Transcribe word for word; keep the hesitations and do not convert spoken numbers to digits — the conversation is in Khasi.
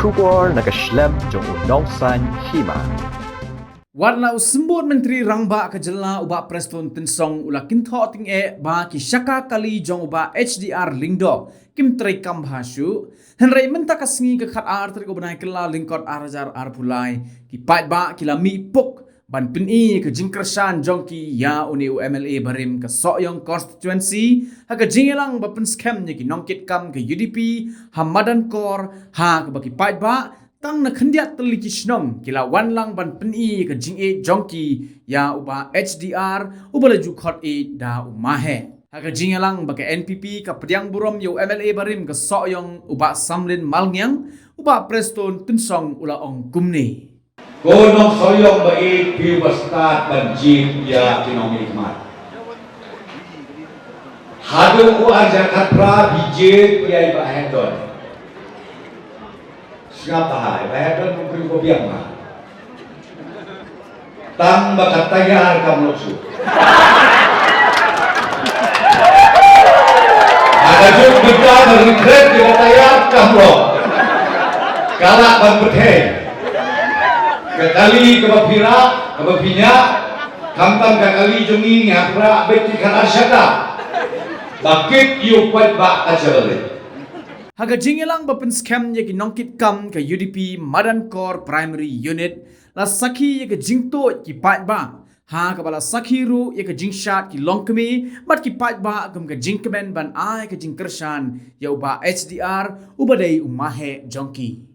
Khubor na ka shlem jong u Nongsaiñ Hima. Wat la u symbud Myntri Rangbah ka jylla u Bah Prestone Tynsong u la kynthoh tyngeh ba ki shaka kali jong u Bah H D R Lyngdoh kim treikam bha shuh. Hynrei mynta ka sngi ka khatar tarik u bnai Kylla lyngkot ar hajar arphew lai, ki paidbah ki la mih puk ban pyni ka jingkyrshan jong ki ïa une u M L A barim ka Sohiong constituency, ha ka jingïalang ba pynskhem ïa ki nongkitkam ka U D P ha Madankor, ha kaba ki paidbah tang na khyndiat tylli ki shnong ki la wan lang ban pyni ka jingïeit jong ki ïa u Bah H D R uba la ju khot ïeit da u Maheh. Ha ka jingïalang bad ka N P P ka pdiang burom ïa u M L A barim ka Sohiong u Bah Samlin Malngiang, u Bah Prestone Tynsong u la ong kumne. Ko nong Sohiong ba ïeit, phi ba stad ban jied ïa ki nongmihkhmat. Haduh u ar hajar khatphra phi jied ïa i Bah Heh Don. Sngap bha, i Bah Heh Don u briew ba biang bha. Tang ba ka tayar kam lok shuh. Haba juk mynta ba retreat ka tayar kam lok. Ka lah ban pyrthei. Ka kali kaba phi rah, kaba phi ñiah, khamtam ka kali jong ngi ngi hap rah beit ki khatar shaka. Ba kit ïa u paidbah ka jaka lei. Ha ka jingïalang ba pynskhem ïa ki nongkitkam ka U D P Madankor Primary Unit la sakhi ïa ka jingtuid ki paidbah, ha kaba la sakhi ruh ïa ka jingshad ki longkmie bad ki paidbah kum ka jingkmen ban ai ka jingkyrshan ïa u Bah H D R uba dei u Maheh jong ki.